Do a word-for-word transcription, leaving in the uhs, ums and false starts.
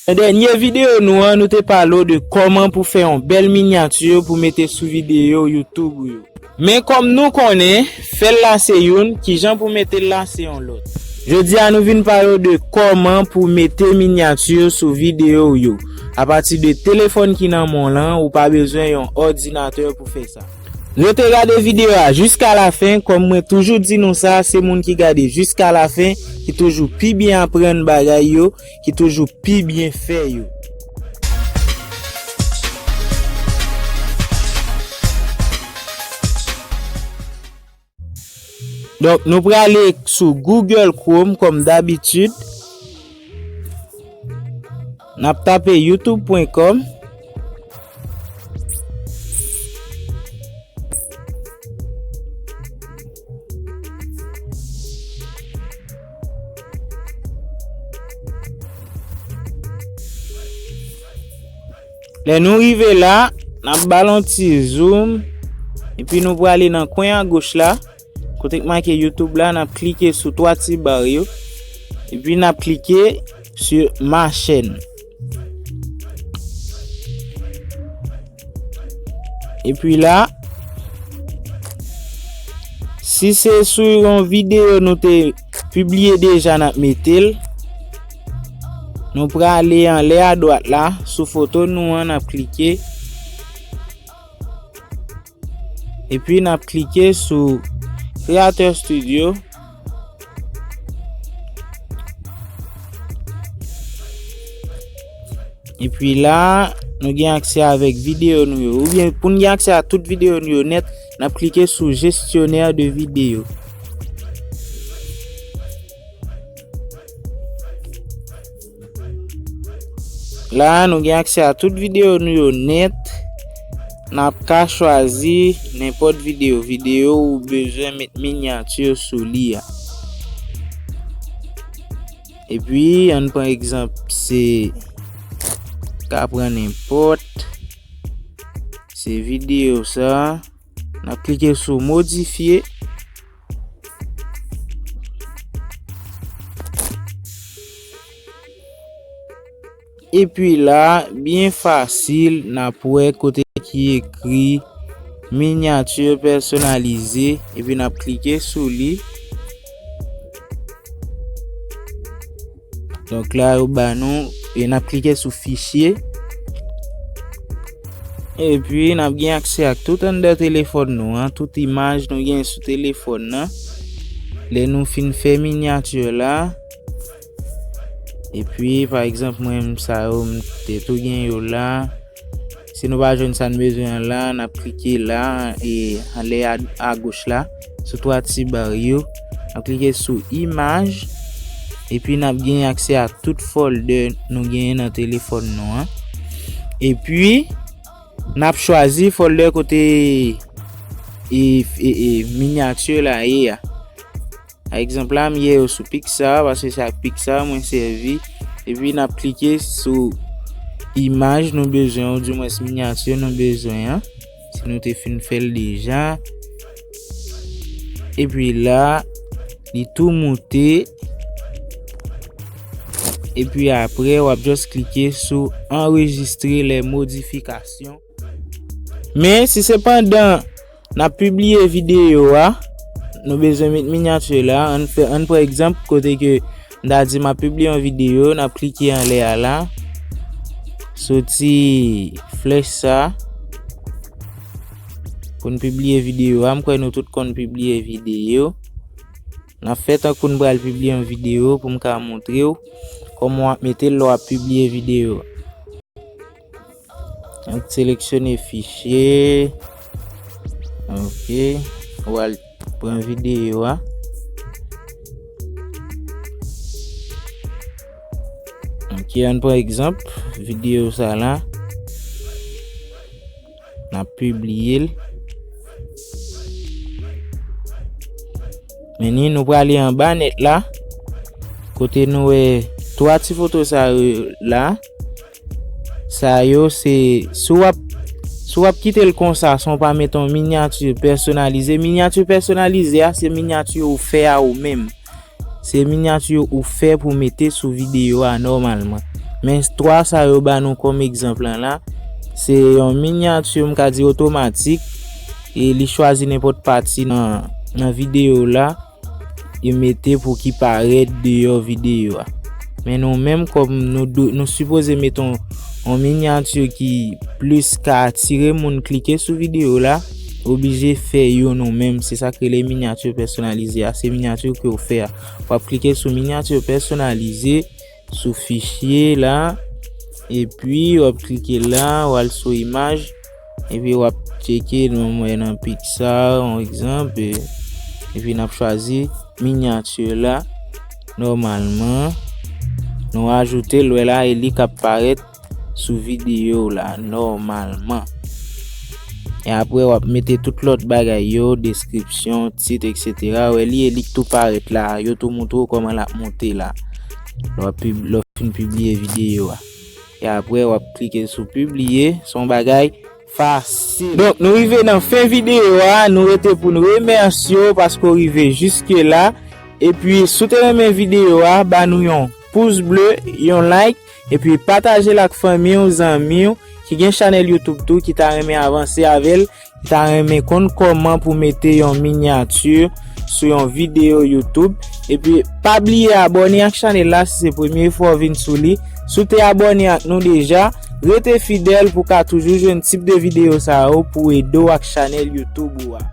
Nan dènye videyo nou an, nou te pale w de kòman pou fè yon bèl minyati pou mete sou videyo YouTube ou yo. Men kòm nou konnen, fè l la se youn, kijan pou mete l la se yon lòt. Jodi a, nou vin pale w de kòman pou mete minyati sou videyo w yo. Apati de telefòn ki nan men w lan, ou pa bezwen yon òdinatè pou fè sa. Rete gade videyo a jiska lafen, kòm mwen toujou di nou sa, se moun ki gade jiska lafen ki toujou pi byen aprann bagay yo, ki toujou pi byen fè yo. Donk, nou prale sou Google Chrome kòm dabitid. N ap tape youtube pwen kòm. Lè nou rive la, n ap ba l yon ti zoom, epi nou prale nan kwen agoch la, kote k make YouTube la, n ap klike sou twa ti ba yo, epi n ap klike sur ma chaîne. Epi la, si se sou yon videyo nou te pibliye deja, n ap mete l. Nou prale anlè adwat la, sou foto nou an, n ap klike. Epi n ap klike sou Creator Studio. Epi la, nou gen aksè avèk videyo nou yo. Oubyen pou n gen aksè a tout videyo nou yo nèt, n ap klike sou Gestionnaire de vidéo. La, nou gen aksè a tout videyo nou yo nèt. N ap ka chwazi nenpòt videyo, videyo ou bezwen met minyati sou li a. Epi, ann pran egzanp, se ka pran nenpòt. Se videyo sa. N ap klike sou modifye. Epi la, byen fasil, n ap wè kote ki ekri minyati pèsonalize, epi n ap klike sou li. Donk la, yo ba nou, e n ap klike sou fichye. Epi, n ap gen aksè ak tout anndan telefòn nou an, tout imaj nou gen sou telefòn nan. Lè nou fin fè minyati la, epi, pa egzanp, mwen menm sa yo, m te tou gen yo la. Si nou pa jwenn sa n bezwen an la, n ap klike la, e anlè a, agoch la, sou twa ti ba yo. N ap klike sou imaj, epi n ap gen aksè a tout folder nou genyen nan telefòn nou an. Epi, n ap chwazi folder kote, e, e, e, minyati la ye a. Pa egzanp la, m gen yo sou Pixar, paske se ak Pixar mwen sèvi. Epi n ap klike sou imaj nou bezwen, oudimwens minyati nou bezwen an. Si nou te fin fè l deja. Epi la, li tou moute. Epi apre, w ap just klike sou enregistrer les modifications. Men, si se pandan n ap pibliye videyo a, nou bezwen met minyati la. Ann fè, ann pran egzanp kote ke m ta di m ap pibliye yon videyo, n ap klike anlè a la. Soti flèch sa pou n pibliye videyo a. M kwè nou tout konn pibliye videyo. N ap fè tankou n pral pibliye yon videyo pou m ka montre w kòman w ap mete l lè w ap pibliye videyo. Donk, seleksyone fichye. Ok. Ou al pran videyo a. Ok, ann pran egzanp videyo sa la. N ap pibliye l. Men ni nou prale anba nèt la. Kote nou wè twa ti foto sa yo la. Sa yo se, si w ap, si w ap kite l konsa san w pa met yon minyati pèsonalize. Minyati pèsonalize a, se minyati ou fè a ou menm. Se minyati ou fè pou mete sou videyo a nòmalman. Men twa sa yo ba nou kòm egzanp lan la, se yon minyati, m ka di otomatik, e li chwazi nenpòt pati nan, nan videyo la, e mete pou ki parèt deyò videyo a. Men nou menm, kòm nou, dwe- nou sipoze mete yon, yon minyati ki plis ka atire moun klike sou videyo la, oblije fè yo nou menm. Se sa k rele minyati pèsonalize a. Se minyati ke w fè a. W ap klike sou minyati pèsonalize, sou fichye la, epi w ap klike la, w al sou imaj, epi w ap tcheke, nou wè nan Pixar, yon egzanp, e- epi n ap chwazi minyati la. Nòmalman, nou ajoute l, wè la, e li k ap parèt sou videyo la, nòmalman. E apre, w ap mete tout lòt bagay yo, deskripsyon, tit, etsetera. Wè, li, e li k tou parèt la, yo tou moutre w kòman l ap monte la. Lè w ap pib- lè w fin pibliye videyo a. E apre, w ap klike sou pibliye, se yon bagay fasil. Donk, nou rive nan fen videyo a, nou rete pou n remèsye w paske w rive jiske la. Epi, si w te renmen videyo a, ba nou yon pous ble, yon like, epi pataje l ak fanmi w, zanmi w ki gen chanèl YouTube tou, ki ta renmen avanse avè l, ki ta renmen konn kòman pou mete yon minyati sou yon videyo YouTube. Epi, pa bliye abòne ak chanèl la si se premye fwa w vin sou li. Si w te abòne ak nou deja, rete fidèl pou w ka toujou jwenn tip de videyo sa yo pou ede w ak chanèl YouTube ou a.